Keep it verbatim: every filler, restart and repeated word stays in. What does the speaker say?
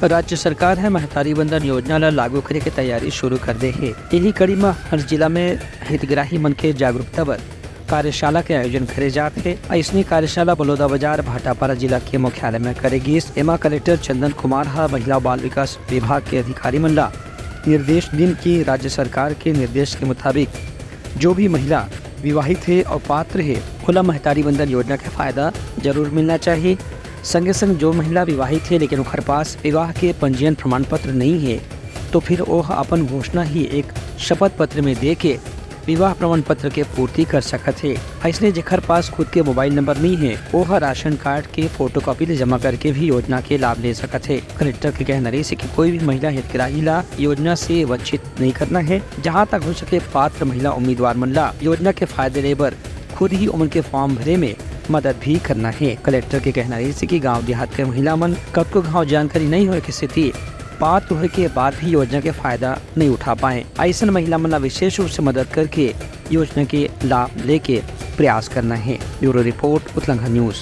राज्य सरकार ह महतारी वंदन योजना ल लागू करे के तैयारी शुरू कर दे हे। इही कड़ी म हर जिला में हितग्राही मन के जागरूकता बर कार्यशाला के आयोजन करे जात हे। अइसने कार्यशाला बलौदाबाजार भाटापारा जिला के मुख्यालय में करे गिस। एमा कलेक्टर चंदन कुमार ह महिला बाल विकास विभाग के अधिकारी मन ला निर्देश दिन कि राज्य सरकार के निर्देश के मुताबिक जो भी महिला विवाहित हे अउ पात्र हे, ओला महतारी वंदन योजना के फायदा जरूर मिलना चाहिए। संगे संग जो महिला विवाहित हे लेकिन ओखर पास विवाह के पंजीयन प्रमाण पत्र नहीं हे, तो फिर ओह अपन घोषणा ही एक शपथ पत्र में दे के विवाह प्रमाण पत्र के पूर्ति कर सकत हे। अइसने जेखर पास खुद के मोबाइल नंबर नहीं हे, ओह राशन कार्ड के फोटोकॉपी ले जमा करके भी योजना के लाभ ले सकत हे। कलेक्टर के कहना रहिस कि कोई भी महिला हितग्राही ला योजना से वंचित नहीं करना हे। जहां तक हो सके, पात्र महिला उम्मीदवार मन ला योजना के फायदे ले बर खुद ही ओमन के फॉर्म भरे में मदद भी करना हे। कलेक्टर के कहना रहिस कि गांव देहात के महिला मन कतको घाव जानकारी नहीं होए के सेती पात्र होए के बाद भी योजना के फायदा नहीं उठा पाए। अइसन महिला मन ला विशेष रूप से मदद करके योजना के लाभ लेके प्रयास करना हे। Bureau report, Utlangha news.